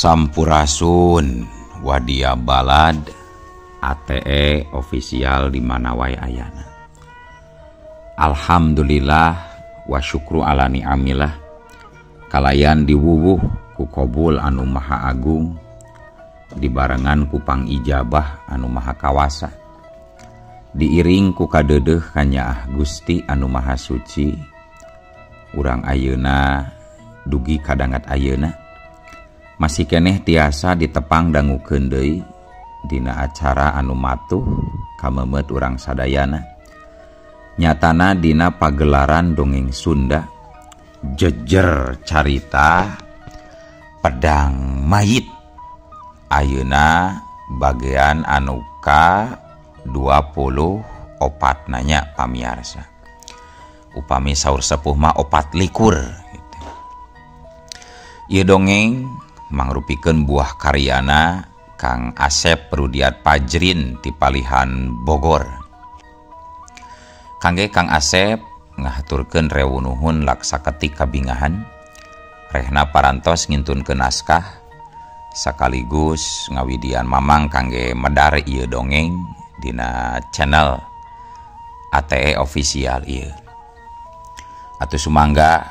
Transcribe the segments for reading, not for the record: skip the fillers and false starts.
Sampurasun Wadia Balad ATE official di mana wae ayana. Alhamdulillah wa syukru ala ni'amillah kalayan diwuwuh ku qabul anu maha agung dibarengan ku pangijabah anu maha kawasa diiring ku kadeudeuh kanyaah Gusti anu maha suci urang ayeuna dugi kadangat ayeuna masih keneh tiasa ditepang dangukeun deui dina acara anu matuh kamemet urang sadayana nyatana dina pagelaran dongeng Sunda jejer carita pedang mayit ayeuna bagian anu ka 24 nanya pamiarsa upami saur sepuh mah 24 gitu. Ieu dongeng mangrupikeun buah karyana Kang Asep Rudiat Pajrin ti Palihan Bogor. Kangge Kang Asep ngahaturkeun rewu nuhun laksa ketik kabingahan rehna parantos ngintunkeun naskah sekaligus ngawidian mamang kangge medar ieu dongeng dina channel ATE official ieu. Atuh sumangga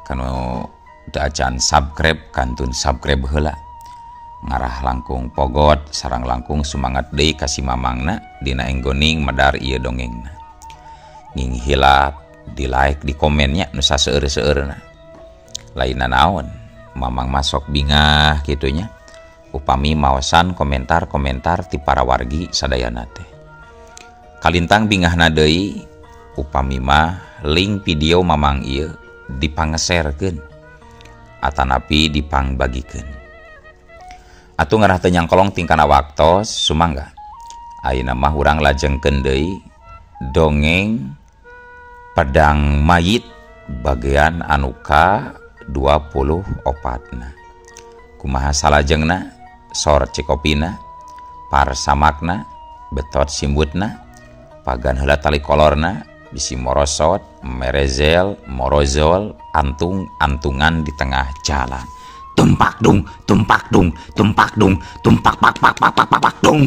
kanu teu acan subscribe kantun subscribe heula ngarah langkung pogot sarang langkung sumangat deui ka si mamangna dina enggoning medar ieu dongengna. Nging hilap di like di komennya nu saseueur-seueurna. Lainna naon mamang masok bingah kitu nya upami maosan komentar-komentar ti para wargi sadayana teh. Kalintang bingahna deui upami mah link video mamang ieu dipangeserkeun atanapi dipangbagikeun. Atuh ngarah teu nyangkolong tingkana waktos sumangga. Ayeuna mah urang lajengkeun deui dongeng pedang mayit bagian anu ka 24 na. Kumaha salajengna, sor cikopina, parsamakna, betot simbutna, pagan heula tali kolorna, bisi morosot, merezel, morozol, antung-antungan di tengah jalan. Tumpak dung, tumpak dung, tumpak dung, tumpak pak pak pak pak pak pak dung.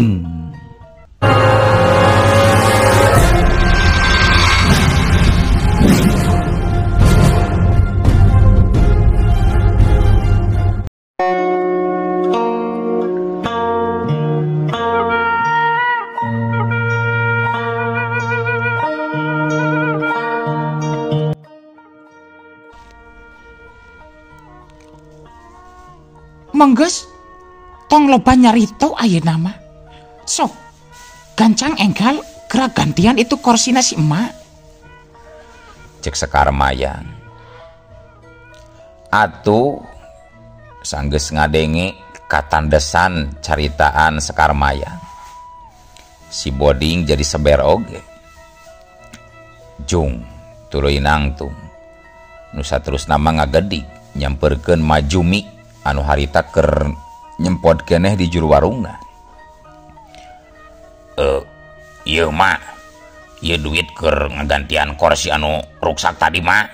Menggeus tong loba nyarito ayeuna mah. Sok gancang enggal gerak gantian itu korsina si emak. Cek Sekar Mayang. Atuh sanggeus ngadenge katandesan caritaan Sekar Mayang. Si Boding jadi seber oge. Jung tuluy nangtung. Nu saterusna mah ngagedig nyamperkeun Majumi anu harita keur nyempot keneh di juru warungna. Ieu mah, ieu duit keur ngagantian kursi anu ruksak tadi mah.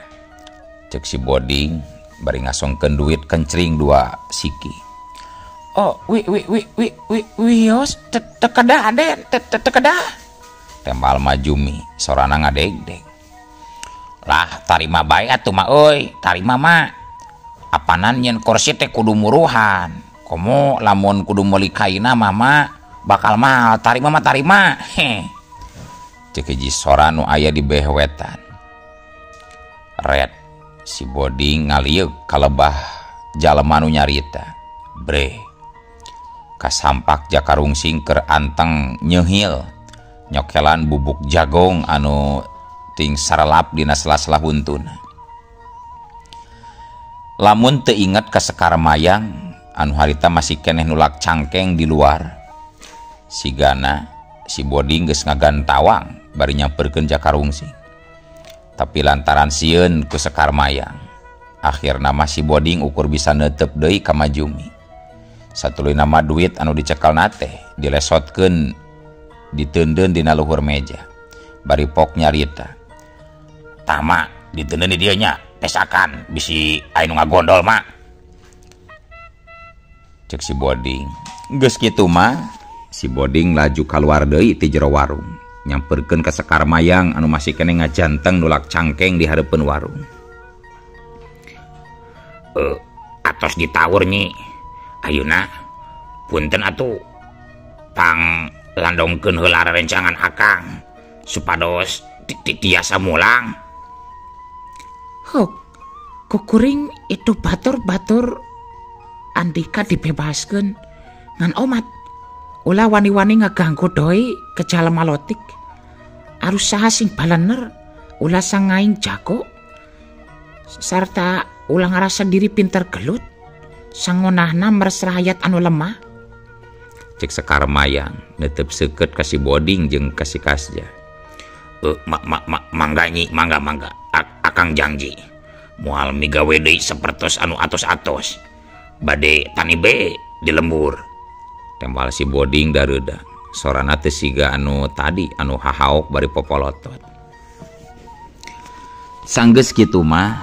Cek si Boding bari ngasongkeun duit kencring dua siki. Oh, wi wi wi wi wi wios teu kedah ade, teu kedah. Tembal Majumi sorana ngadegdeg. Lah tarima bae atuh mah euy, tarima mah. Apanan nyen kursi teh kudu muruhan. Komo lamun kudu meuli kaina mama bakal mahal, tarima mah tarima. Heh. Cek hiji sora nu aya di behwetan. Red si Boding ngalieuk kalebah jalema nu nyarita. Bre. Kasampak jakarungsing keur anteng nyeuhil nyokelan bubuk jagong anu ting sarelap dina sela-sela huntuna. Lamun teu inget ka Sekar Mayang anu harita masih keneh nulak cangkeng di luar. Sigana si Boding geus ngagantawang bari nyamperkeun jakarungsing. Tapi lantaran sieun ku Sekar Mayang, akhirna mah si Boding ukur bisa neuteup deui ka Majumi. Satuluyna mah duit anu dicekelna teh dilesotkeun diteundeun dina luhur meja. Bari pok nyarita. Tama diteundeun di dieu nya. Pesakan bisi aya nu ngagondol mah. Cek si Boding. Geus kitu mah si Boding laju kaluar deui ti jero warung. Nyamperkeun ka Sekar Mayang anu masih keneh ngajanteng nulak cangkeng di hareupeun warung. Atos ditawur nyi. Ayeuna punten atuh pang landongkeun heula rencangan akang supados tiasa mulang. Hok, kukuring itu batur-batur Andika dibebaskeun ngan omat ulah wani-wani ngaganggu doi ke jalma lotik. Arus saha sing balener ulah sangaing jago sarta ulah ngarasa diri pinter gelut sangonahna meres rahayat anu lemah. Cek Sekar Mayang netep seukeut ka si Boding jeung ka si Kasja. Mangga nyi, mangga mangga. Akang janji moal migawe deui sapertos anu atos-atos. Bade tani be di lembur. Tembal si Boding dareuda. Sorana teu siga anu tadi anu hahaok bari popolotot. Sanggeus kitu mah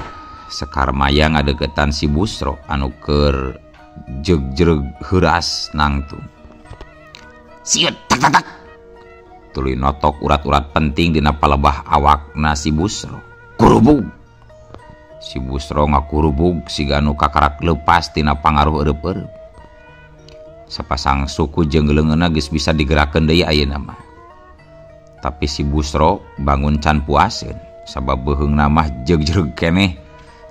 Sekar Mayang ngadeukeutan si Busro anu keur jegjreg heuras nangtung. Siut tak tak tak. Tuluy notok urat-urat penting dina palebah awakna si Busro. Kurubug. Si Busro ngakurubug siga anu kakarak leupas tina pangaruh eureub-eureub. Sapasang suku jeung leungeunna geus bisa digerakkeun deui ayeuna mah. Tapi si Busro bangun can puaseun sabab beuheungna mah jegjreg keneh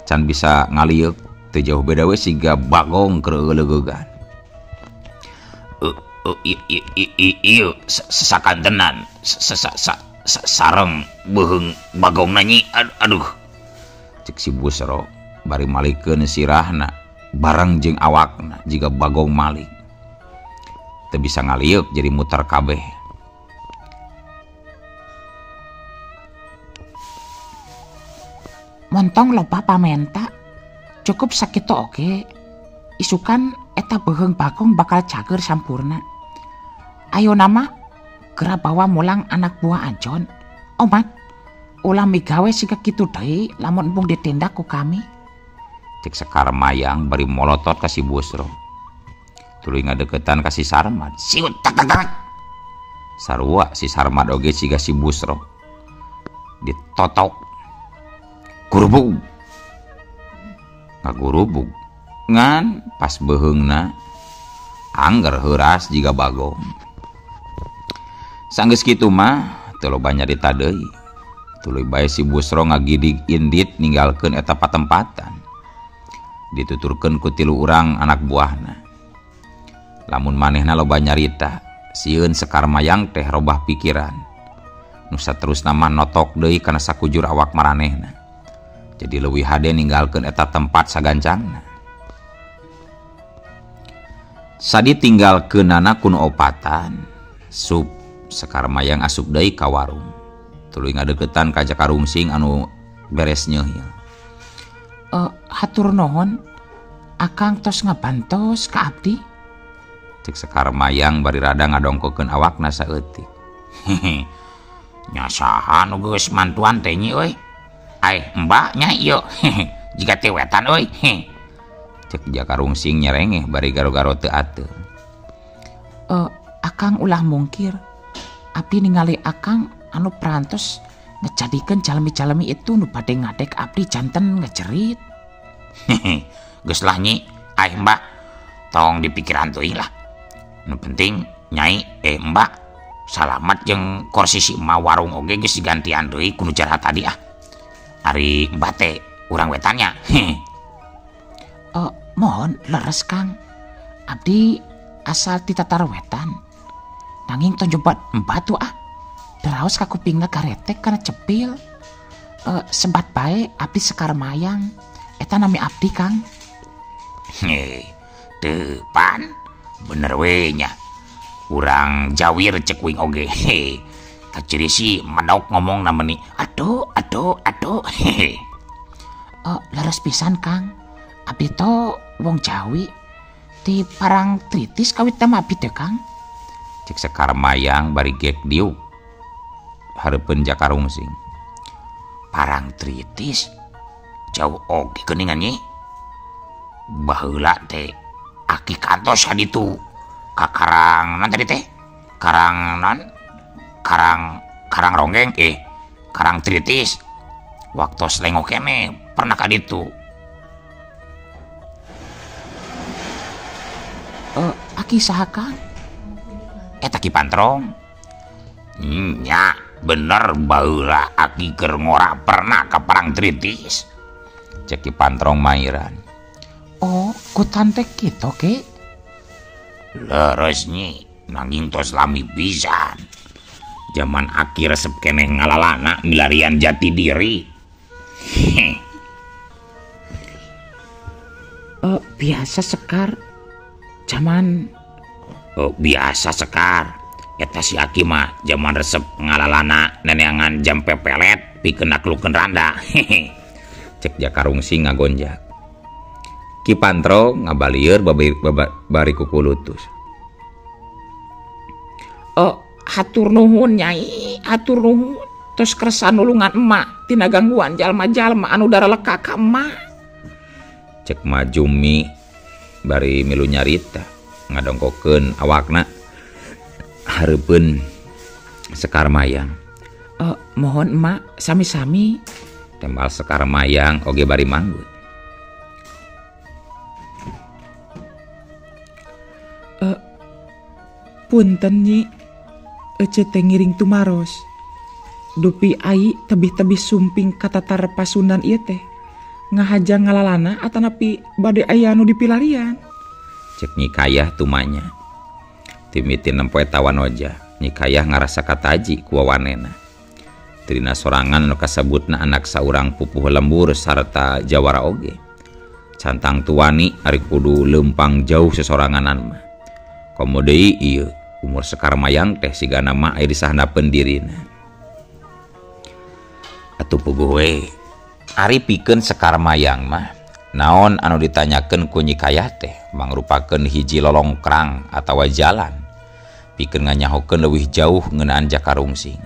can bisa ngalieuk teu jauh beda we siga bagong keur leugegan. Ieu sakantenan sareng beuheung bagongna nyi aduh. Cek si Busro bari malikeun sirahna bareng jeung awakna jiga bagong malik. Teu bisa ngalieuk jadi muter kabeh. Montong loba pamenta cukup sakitu oge. Isukan eta beuheung bagong bakal cager sampurna. Ayo nama gera bawa mulang anak buah Anjon. Omat ulah migawe siga kitu deui lamun embung ditindak ku kami. Cek Sekar Mayang bari molotot ka si Busro. Tuluy ngadeukeutan ka si Sarmad. Siut tak tak tak. Sarua si Sarmad oge siga si Busro. Ditotok. Gurubug. Ngagurubug. Ngan pas beuheungna angger heuras jiga bagong. Sanggeus kitu mah teu loba nyarita deui. Tuluy bae si Busro ngagidig indit ninggalkeun eta patempatan. Dituturkeun ku tilu urang anak buahna. Lamun manehna loba nyarita, sieun Sekar Mayang teh robah pikiran. Nu saterusna mah notok deui kana sakujur awak maranehna. Jadi leuwih hade ninggalkeun eta tempat sagancangna. Sadi tinggalkeunana ku nu opatan, sup Sekar Mayang asup deui ka warung. Tuluy ngadeuketan ka Jaka Rungsing anu beres nyeuhil. Hatur nuhun, akang tos ngabantos ka abdi. Cek Sekar Mayang bari rada ngadongkokeun awakna saeutik. Hehe. Nya saha nu geus mantuan teh nyi euy? Ai mbak nya ieu. Jiga teh wetan euy. Cek Jaka Rungsing nyerengeh bari garo-garo teu ateu. Akang ulah mungkir. Abdi ningali akang anu perantos ngejadikeun jalmi-jalmi itu nu bade ngadek abdi janten ngejerit. Geus lah nyi, ai mbak tong dipikiran teuing lah. Nu penting nyai mbak salamat jeung kursi si emak warung oge geus digantian deui ku nu jaraha tadi ah. Ari mbak teh urang wetannya. Mohon leres Kang. Abdi asal ti tatar wetan. Nanging tong jembat batu ah. Deraos ka kupingna karetek kana cepil. Sebat bae abdi Sekar Mayang. Eta nami abdi Kang. Heh, teu pan bener we nya. Urang jawir cek uing oge. Heh, kaciri si medok ngomong nameni. Aduh, aduh, aduh. Hehe. Leres pisan Kang. Abdi to wong Jawi di Parang Tritis kawit teh abdi teh Kang. Cek Sekar Mayang bari gek diuk hareupeun Jaka Rungsing. Parang Tritis jauh oge geuningan nyi. Baheula teh Aki kantos kaditu ka Karang non tadi teh Karang non Karang Karang Ronggeng Karang Tritis waktos lengo kene pernah kaditu. Aki saha Kang? Eta Ki Pantrong. Nya bener baheula aki keur ngora pernah ka Parang Tritis. Cek Ki Pantrong mairan. Oh, kutan teh kitu ke? Leres nyi, nanging tos lami pisan. Jaman aki resep keneh ngalalana milarian jati diri. Biasa Sekar jaman biasa Sekar eta si aki mah jaman resep ngalalana neneangan jam pepelet pikeun naklukeun randa. Cek Jaka Rungsing ngagonjak. Ki Pantrong ngabalieur bari kukulutus. Hatur nuhun Nyai, hatur nuhun. Tos kersa nulungan emak tina gangguan jalma-jalma anu daraleka ka emak. Cek Majumi bari milu nyarita ngadongkokeun awakna hareupeun Sekar Mayang. Mohon emak sami-sami. Tembal Sekar Mayang oge bari manggut. Punten Nyi, ece teh ngiring tumaros. Dupi ai tebih-tebih sumping katatar Pasundan ieu teh. Ngahaja ngalalana atanapi bade aya anu dipilarian. Cek Nyi Kayah tumanya. Timiti nempo eta wanoja, Nyi Kayah ngarasa kataji ku wawanena. Trina sorangan anu kasebutna anak saurang pupuh lembur sarta jawara oge. Cantang tuani ari kudu leumpang jauh sesoranganan mah. Komo deui ieu umur Sekar Mayang teh sigana mah aya disahandapeun dirina. Atuh puguh we. Ari pikeun Sekar Mayang mah naon anu ditanyakeun ku Nyi Kayah teh mangrupakeun hiji lolongkrang atawa jalan pikeun nganyahokeun leuwih jauh ngeunaan Jaka Rungsing.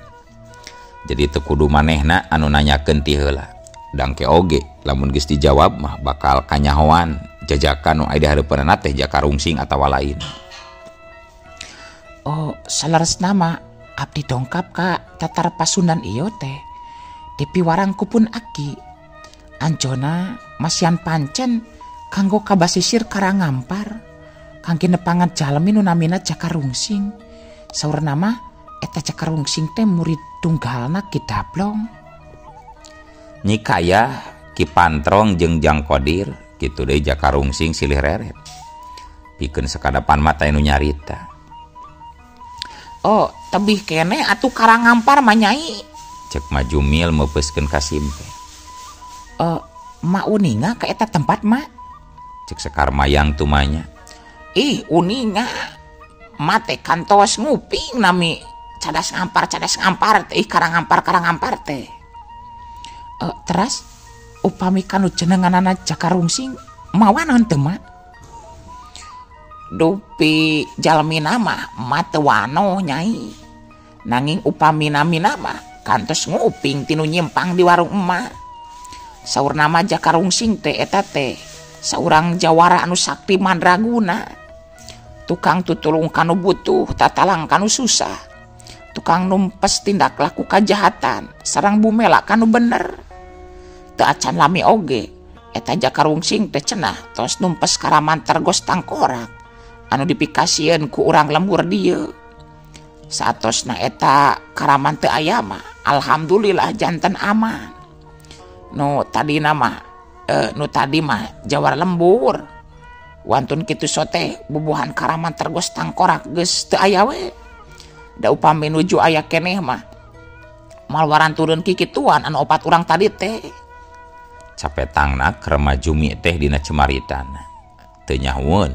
Jadi teu kudu manehna anu nanyakeun ti heula. Dangke oge lamun geus dijawab mah bakal kanyahoan jajakan nu aya di hareupeunana teh Jaka Rungsing atawa lain. Oh, saleresna mah abdi dongkap ka Tatar Pasundan ieu teh. Dipiwarang ku pun aki. Anjona masian pancen kanggo kabasisir Karangampar. Kangge nepangan jalmi nu namina Jaka Rungsing. Saurna mah eta Jaka Rungsing teh murid tunggalna Ki Dablong. Nyi Kayah, Ki Pantrong jeung Jang Kodir kitu deui Jaka Rungsing silih reret. Pikeun sakadapan mata nu nyarita. Oh, tebih keneh atuh Karangampar mah Nyai. Cek Majumil meupeuskeun ka simpe. Ma uninga ka eta tempat ma? Cek Sekar Mayang tumanya. Ih, uninga. Ma teh kantos nguping nami cadas ngampar teh, Karangampar teh. Teras upami kanu jenenganana Jaka Rungsing mawa naon teu ma? Dupi jalmina mah ma teu wano Nyai. Nanging upami namina mah kantos nguping tinu nyimpang di warung emak. Saur nama Jaka Rungsing teh eta teh saurang jawara anu sakti mandraguna. Tukang tutulung kanu butuh, tatalang kanu susah. Tukang numpes tindak laku kajahatan, sarang bumela kanu bener. Teu acan lami oge eta Jaka Rungsing teh cenah tos numpes karaman tergos tangkorak anu dipikasieun ku urang lembur dieu. Saatosna eta karaman teu aya mah alhamdulillah janten aman. Nu tadi nama nu tadi mah jawara lembur. Wantun kitu sote bubuhan karaman tergos tangkorak geus teu aya we. Da upami nuju aya keneh mah malwaran turun kikituan anu opat urang tadi teh. Capetangna keur Majumi teh dina cemaritana. Teu nyahueun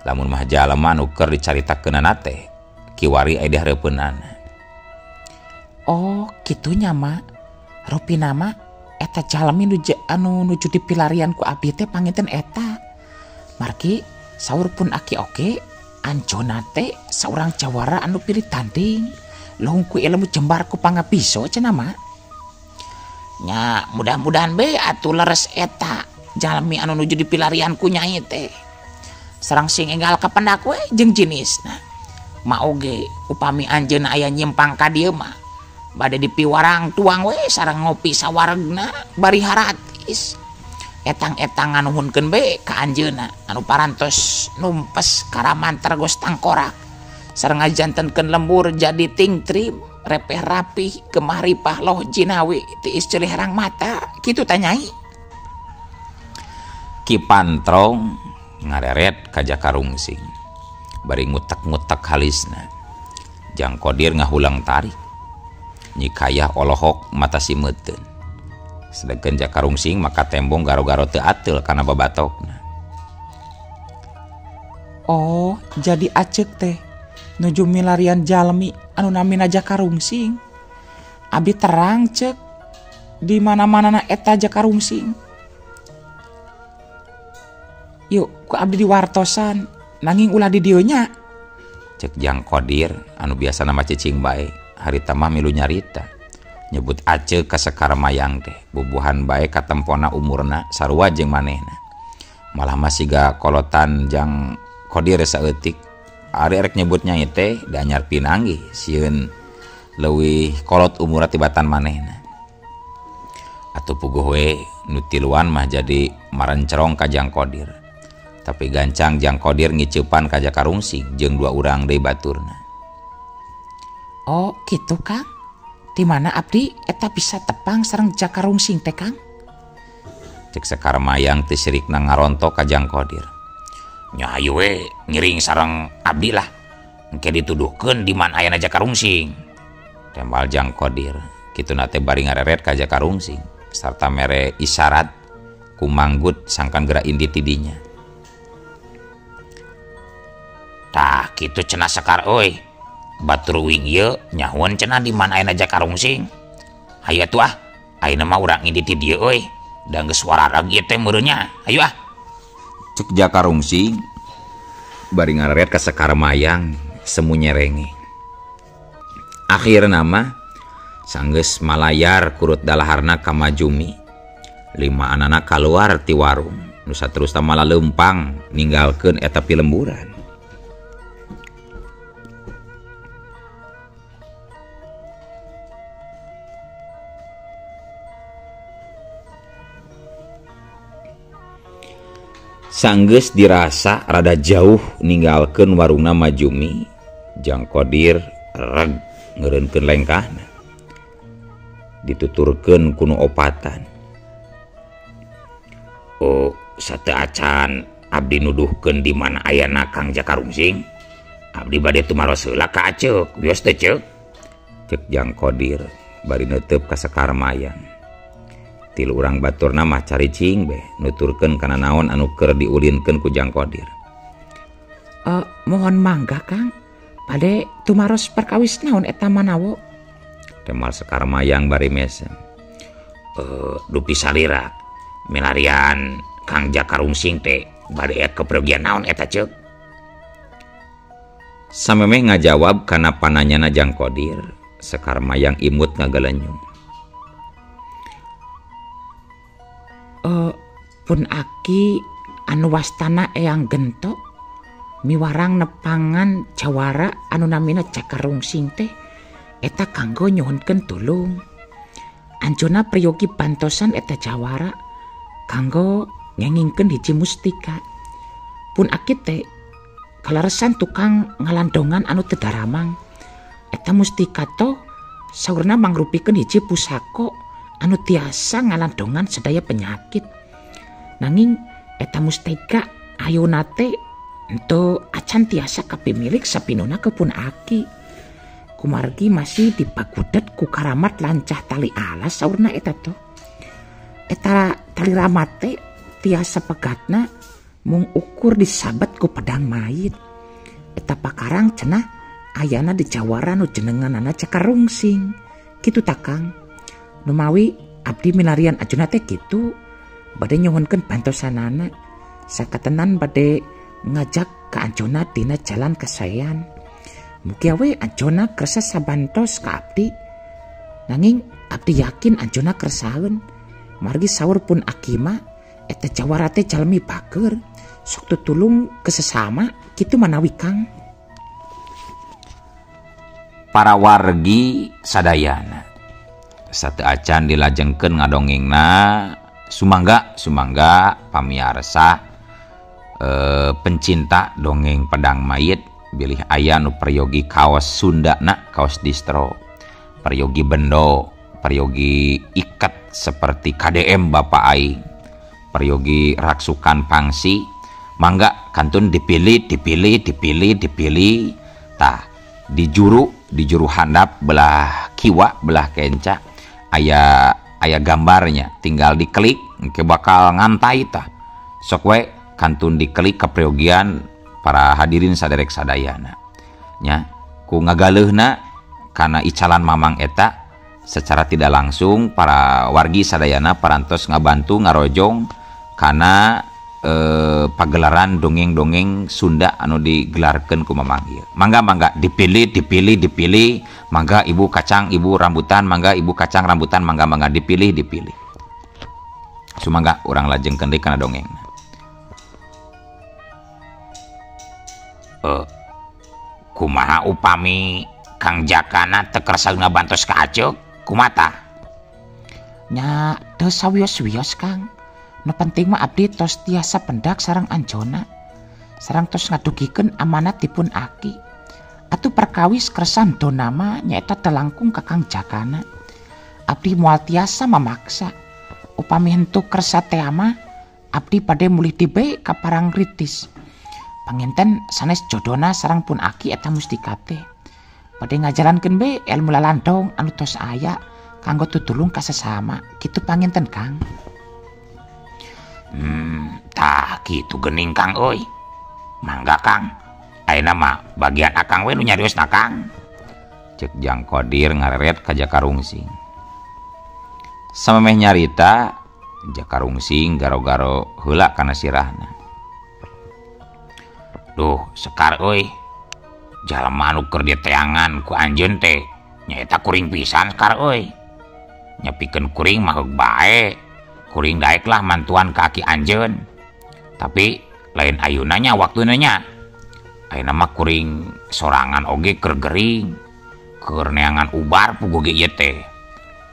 lamun mah jalma nu keur dicaritakeunana teh kiwari aya di hareupeunana. Oh, kitu nya ma. Rupina mah eta jalmi anu nuju dipilarian ku abdi teh panginten eta. Margi saur pun aki oge anjona teh saurang jawara anu pilih tanding. Luhung ku ilmu jembar ku pangapiso cenah ma. Nya mudah-mudahan be atuh leres eta jalmi anu nuju dipilarian ku Nyai teh. Sareng sing enggal kapendak we jeung jenisna. Ma oge upami anjeunna aya nyimpang ka dieu mah bade dipiwarang tuang we sareng ngopi sawaregna bari haratis. Etang-etang nganuhunkeun be ka anjeunna anu parantos numpes karaman tergos tangkorak. Sareng ngajantenkeun lembur jadi tingtrim repeh rapih gemah ripah loh jinawi tiis ceulih herang mata kitu tanyai. Ki Pantrong ngareret ka Jaka Rungsing bari ngutek-ngutek halisna. Jang Kodir ngahulang tarik. Nyi Kayah olohok mata simeuteun. Sedengkeun Jaka Rungsing maka tembong garo-garo teu ateul kana babatokna. Oh, jadi aceuk teh nuju milarian jalmi anu namina Jaka Rungsing. Abi terang cek di mana-mana eta Jaka Rungsing. Yuk, ku abdi diwartosan nanging ulah di dieu nya. Cek Jang Kodir anu biasana mah cicing bae, harita mah milu nyarita. Nyebut aceuk ka Sekar Mayang teh, bubuhan bae katempona umurna sarua jeung manehna. Malah masih ga kolotan Jang Kodir saeutik. Ari rek nyebut nyai teh da anyar pinanggih sieun leuwih kolot umurna tibatan manehna. Atuh puguh we nu tiluan mah jadi marencerong ka Jang Kodir. Tapi gancang Jang Kodir ngiceupan ka Jaka Rungsing jeung dua urang deui baturna. Oh, kitu Kang. Di mana abdi eta bisa tepang sareng Jaka Rungsing teh Kang? Cek Sekar Mayang teh sirikna ngarontok ka Jang Kodir. Nya hayu we ngiring sareng abdi lah. Engke dituduhkeun di mana ayana Jaka Rungsing. Tembal Jang Kodir. Kituna teh bari ngareret ka Jaka Rungsing sarta mere isyarat ku manggut sangkan gerak indi tidinya. Tah kitu cenah Sekar euy. Batur uing ieu nyahoan cenah di mana ayana Jaka Rungsing. Hayu atuh ah, ayeuna mah urang indi ti dieu euy. Da geus warareg ieu teh meureun nya. Hayu ah. Cek Jaka Rungsing bari ngareret ka Sekar Mayang semu nyerenge. Akhirna mah sanggeus malayar kurut dalaharna ka Majumi. Lima anana kaluar ti warung nu saterusna malah leumpang ninggalkeun eta pilemburan. Sanggeus dirasa rada jauh ninggalkeun warungna Majumi, Jang Kodir reg ngeureunkeun lengkahna. Dituturkeun ku nu opatan. Oh, sateu acan abdi nuduhkeun di mana ayana Kang Jaka Rungsing. Abdi bade tumaros heula ka Aceuk, wios teh ceuk. Cek Jang Kodir bari neuteup ka Sekar Mayang. Tilu urang baturna mah caricing beh nuturkeun kana naon anu keur diulinkeun ku Jang Kodir. Mohon mangga Kang, bade tumaros perkawis naon eta manawo? Temal Sekar Mayang bari mesem. Dupi salira milarian Kang Jaka Rungsing teh bade aya kepergian naon eta ceuk? Samemeh ngajawab kana pananyana Jang Kodir, Sekar Mayang imut ngagalenyum. Pun aki anu wastana Eyang Gentok miwarang nepangan jawara anu namina Jaka Rungsing teh eta kanggo nyuhunkeun tulung. Anjeunna priyogi bantosan eta jawara kanggo ngengingkeun hiji mustika. Pun aki teh kaleresan tukang ngalandongan anu teu daramang. Eta mustika toh saurna mangrupikeun hiji pusaka anu tiasa ngalandongan sedaya penyakit. Nanging eta mustika ayeuna teh henteu acan tiasa kapimilik sapinuna ke pun aki. Kumargi masih dipagudet ku karamat lancah tali alas saurna eta toh. Eta tali ramat teh tiasa pegatna mung ukur disabet ku pedang mayit. Eta pakarang cenah ayana di jawara nu jenenganana Jaka Rungsing. Kitu ta Kang. Numawi abdi milarian ajuna teh kitu bade nyuhunkeun bantosanana sakatenan bade ngajak ka anjeunna dina jalan kasaean. Mugia we anjeunna kersa sabantos ka abdi. Nanging abdi yakin anjeunna kersaeun. Margi saur pun aki mah eta jawara teh jalmi bager Sok tutulung ke sesama kitu manawi Kang. Para wargi sadayana sateu acan dilajengkeun ngadongengna sumangga sumangga pamiarsa pencinta dongeng pedang mayit bilih aya nu peryogi kaos Sundana, kaos distro, peryogi bendo, peryogi ikat seperti KDM Bapak aing, peryogi raksukan pangsi, mangga kantun dipilih dipilih dipilih dipilih tah di juru handap belah kiwa belah kenca aya aya gambarnya, tinggal diklik engke bakal ngantai tah. Sok we kantun diklik keperyogian para hadirin saderek sadayana nya ku ngagaleuhna kana icalan mamang eta secara tidak langsung para wargi sadayana parantos ngabantu ngarojong kana pagelaran dongeng-dongeng Sunda anu digelarkeun ku mamang ieu. Mangga mangga dipilih dipilih dipilih, mangga ibu kacang ibu rambutan, mangga ibu kacang rambutan, mangga mangga dipilih dipilih. Sumangga urang lajengkeun deui kana dongeng. Kumaha upami Kang Jakana teu kersa ngabantos ka Aceuk kumata? Nya teu sawios-wios Kang. Nu penting mah abdi tos tiasa pendak sareng anjona. Sareng tos ngadugikeun amanat dipun aki. Atuh perkawis kersan donama nyaeta teu langkung ka Kang Jakana. Abdi moal tiasa mamaksa. Upami henteu kersa teh mah abdi bade mulih dibe ka Parangritis. Panginten sanes jodona sareng pun aki eta mustika teh. Bade ngajalankeun be ilmu lalandong anu tos aya kanggo tutulung ka sesama. Kitu panginten Kang. Tah kitu geuning Kang euy. Mangga Kang. Ayeuna mah bagian akang we nu nyariosna Kang. Cek Jang Kodir ngareret ka Jaka Rungsing. Samemeh nyarita Jaka Rungsing garo-garo heula kana sirahna. Duh, Sekar euy. Jalma anu keur diteangan ku anjeun teh nyaeta kuring pisan Sekar euy. Nyepikeun kuring mah heug bae. Kuring daek lah mantuan ka aki anjeun. Tapi lain ayeuna nya waktuna nya. Ayeuna mah kuring sorangan oge keur gering. Keur neangan ubar puguh ge ieu teh.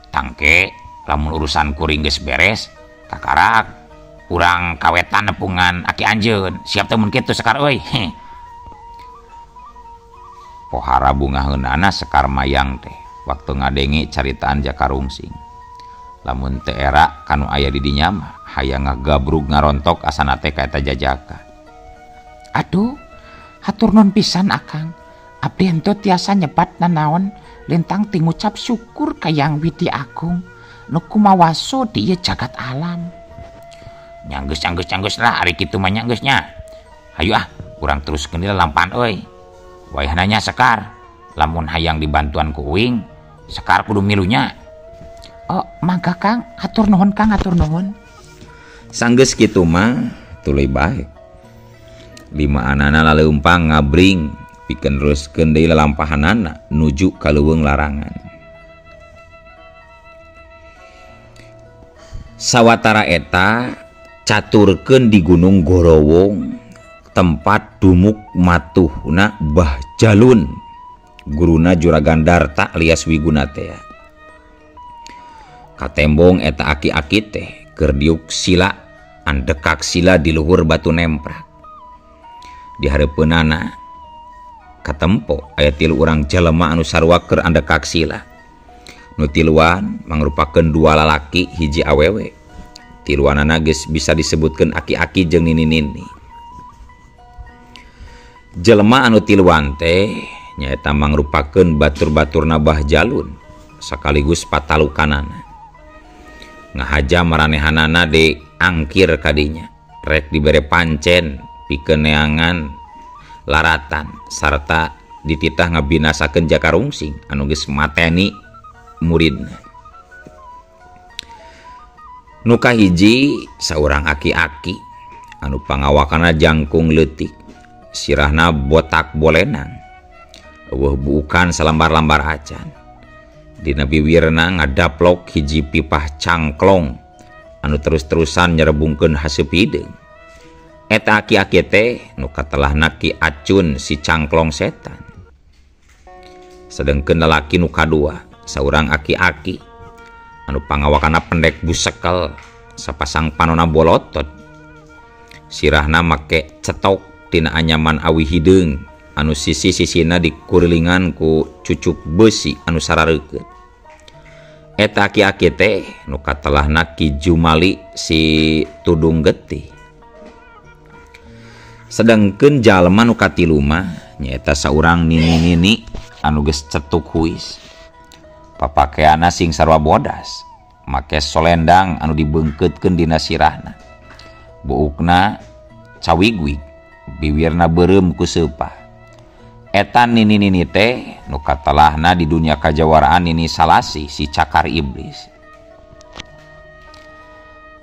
Tangke lamun urusan kuring geus beres, kakarak urang kawetan nepungan aki anjeun. Siap teh mun kitu Sekar euy. Pohara bungaheunana Sekar Mayang teh waktu ngadenge caritaan Jaka Rungsing. Lamun teu era kanu aya di dinya mah hayang ngagabrug ngarontok asana teh ka eta jajaka. Aduh, hatur nuhun pisan Akang. Abdi henteu tiasa nyebat nanaon lintang ti ngucap syukur ka Yang Widi Agung nu kumawaso di ieu jagat alam. Nyanggeus nyanggeus nyanggeus lah ari kitu mah nyanggeus nya. Hayu ah, urang teruskeun deui lampahan euy. Wayahna nya Sekar, lamun hayang dibantuan ku uing, Sekar kudu milunya. Oh, mangga Kang, hatur nuhun Kang, hatur nuhun. Sanggeus kitu mah tuluy bae. Lima anana laleumpang ngabring pikeun neruskeun deui lalampahanana nuju ka leuweung larangan. Sawatara eta caturkeun di Gunung Gorowong tempat dumuk matuhna Bah Jalun guruna Juragan Darta alias Wiguna teh. Katembong eta aki-aki teh keur diuk sila andekak sila di luhur batu nemprak. Di hareupeunana katempo aya tilu urang jelema anu sarua keur andekak sila. Nu tiluan mangrupakeun dua lalaki hiji awewe. Tiluanana geus bisa disebutkeun aki-aki jeung nini-nini. Jelema anu tiluan teh nyaeta mangrupakeun batur-baturna Bah Jalun sekaligus patalukanana. Ngahaja maranehanana di angkir kadinya, rek dibere pancen pikeun neangan laratan sarta dititah ngabinasakeun Jaka Rungsing anu geus mateni muridna. Nu kahiji saurang aki-aki anu pangawakana jangkung leutik, sirahna botak bolenang, eueuh buukan salambar-lambar acan. Dina biwirna ngadaplok hiji pipah cangklong anu terus-terusan nyerebungkeun haseup hideung. Eta aki-aki teh nu katelahna Ki Acun si cangklong setan. Sedengkeun lalaki nu kadua saurang aki-aki anu pangawakana pendek busekel sapasang panona bolotot. Sirahna make cetok tina anyaman awi hideung anu sisi-sisina dikurilingan ku cucuk besi anu sarareukeut. Eta aki-aki teh nu katelahna Ki Jumali si tudung getih. Sedangkeun jalma nu katilu mah nyaeta saurang nini-nini anu geus cetuk huis. Papakeanna sing sarua bodas, make solendang anu dibeungkeutkeun dina sirahna. Buukna cawigwig, biwirna beureum ku seupah. Eta nini-nini teh nu katelahna di dunia kajawaraan nini Salasi si cakar iblis.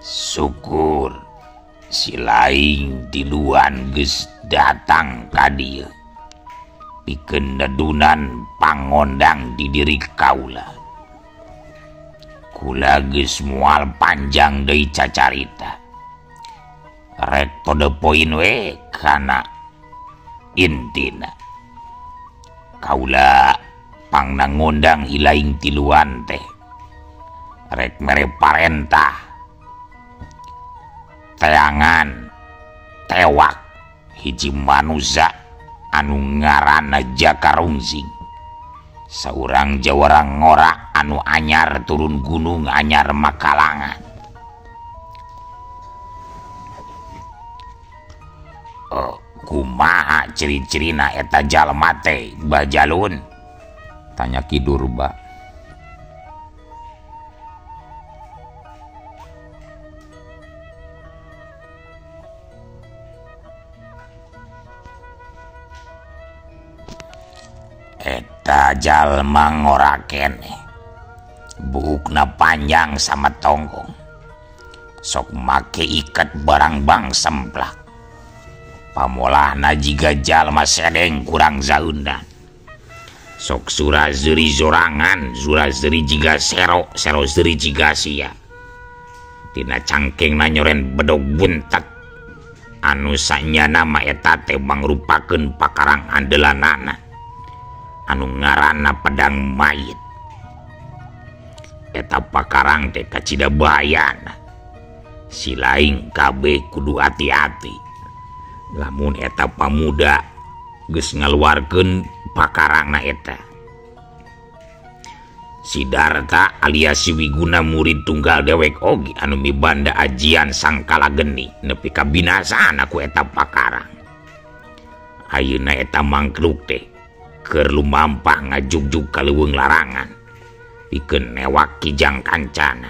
Syukur si laing tiluan geus datang ka dieu pikeun nedunan pangondang di diri kaula. Kula geus moal panjang deui cacarita. Rek to the point we kana intina. Kaula pangna ngondang ilaing tiluan teh rek mere parentah teangan tewak hiji manusia anu ngaranna Jaka Rungsing, saurang jawara ngora anu anyar turun gunung anyar makalangan. Kumaha ciri-cirina eta jalma teh Bajalun? Tanya Ki Durba. Eta jalma ngora keneh, buukna panjang sama tonggong, sok make ikat barang bang semplak. Pamolahna jiga jalma sedeng kurang zaundan, sok sura zeuri sorangan, sura zeuri jiga sero, sero zeuri jiga sia. Tina cangkengna nyoren bedog buntet anu sanyana mah eta teh mangrupakeun pakarang andelanana anu ngaranna pedang mayit. Eta pakarang teh kacida bahayana. Si laing kabeh kudu hati-hati. Lamun eta pamuda geus ngaluarkeun pakarangna eta. Sidarta alias si Wiguna murid tunggal dewek oge anu mibanda ajian sangkala geni nepi ka binasaan ku eta pakarang. Ayeuna eta mangkluk teh keur lumampah ngajugjug ka leuweung larangan pikeun newak kijang kancana.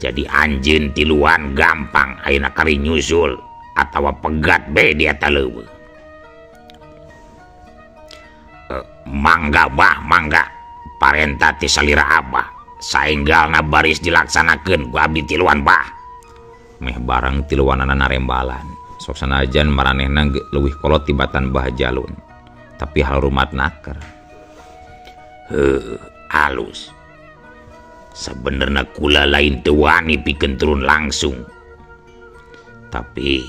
Jadi anjeun tiluan gampang ayeuna kari nyusul atawa pegat be di eta leuweung. Mangga bah mangga parenta ti salira abah saenggalna baris dilaksanakeun ku abdi tiluan bah. Meh barang tiluanana narembalan. Sok sanajan maranehna leuwih kolot tibatan Bah Jalun, tapi harumat naker. Heuh, alus. Sabenerna kula lain teu wani pikeun turun langsung. Tapi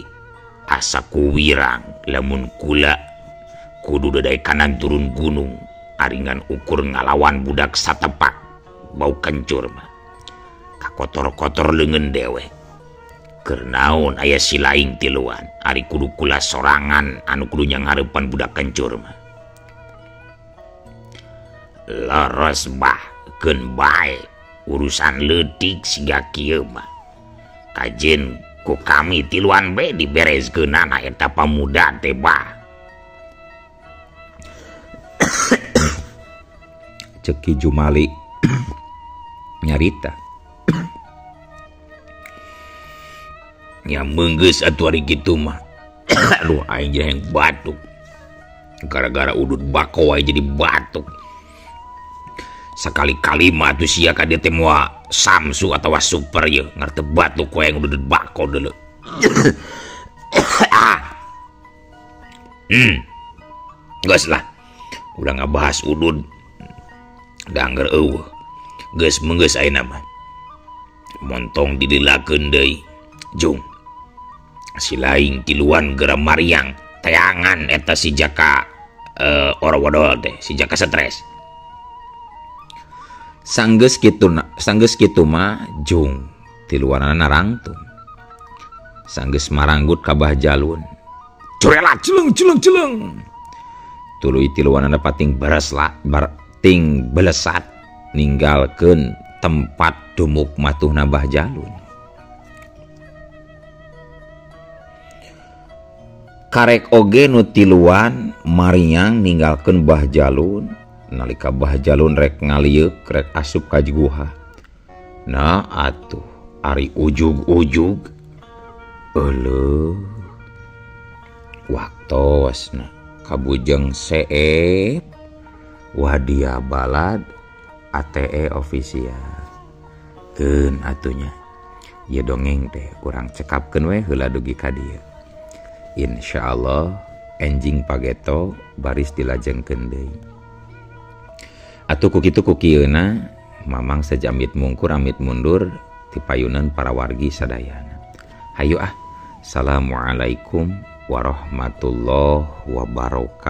asa kuwirang lamun kula kudu dadaek kanan turun gunung aringan ukur ngalawan budak satepak bau kencur mah. Kakotor-kotor leungeun dewek. Keur naon aya si laing tiluan ari kudu kula sorangan anu kudu nyanghareupan budak kencur mah. Leres bah keun bae urusan leutik siga kieu mah. Kajen ku kami tiluan be dibereskeunana eta pamuda teh bah. Cek Ki Jumali nyarita. Ya menggeus atuh ari kitu mah. Aduh aing jadi yang batuk. Gara-gara udut bako aing jadi batuk. Sekali-kali mah atuh sia ka dieu teh moal samsu atawa super ye ngarteu batuk ku aing udut bako deuleu. Geus lah. Udah ngabahas udud. Da angger eueuh. Geus menggeus ayeuna mah. Montong didilakeun deui. Jung. Si laing tiluan geura mariang teangan eta si Jaka Orowadol teh, si Jaka stres. Sanggeus kitu sanggeus kitu mah jung tiluanana narangtung. Sanggeus maranggut ka Bah Jalun. Curela celeng celeng celeng. Tuluy tiluanana pating beresla ting belesat ninggalkeun tempat dumuk matuhna Bah Jalun. Karek oge nu tiluan mariang ninggalkeun Bah Jalun nalika Bah Jalun rek ngalieuk rek asup ka guha. Nah atuh ari ujug-ujug euleuh waktosna kabujeng seep Wadia Balad ATE Official. Keun atunya ieu dongeng teh urang cekapkeun we heula dugi ka dieu. Insyaallah enjing pageto baris dilajengkeun deui. Atuh ku kitu ku kieuna Mamang sejamit mungkur amit mundur ti payunan para wargi sadayana. Hayu ah. Assalamualaikum warahmatullahi wabarakatuh.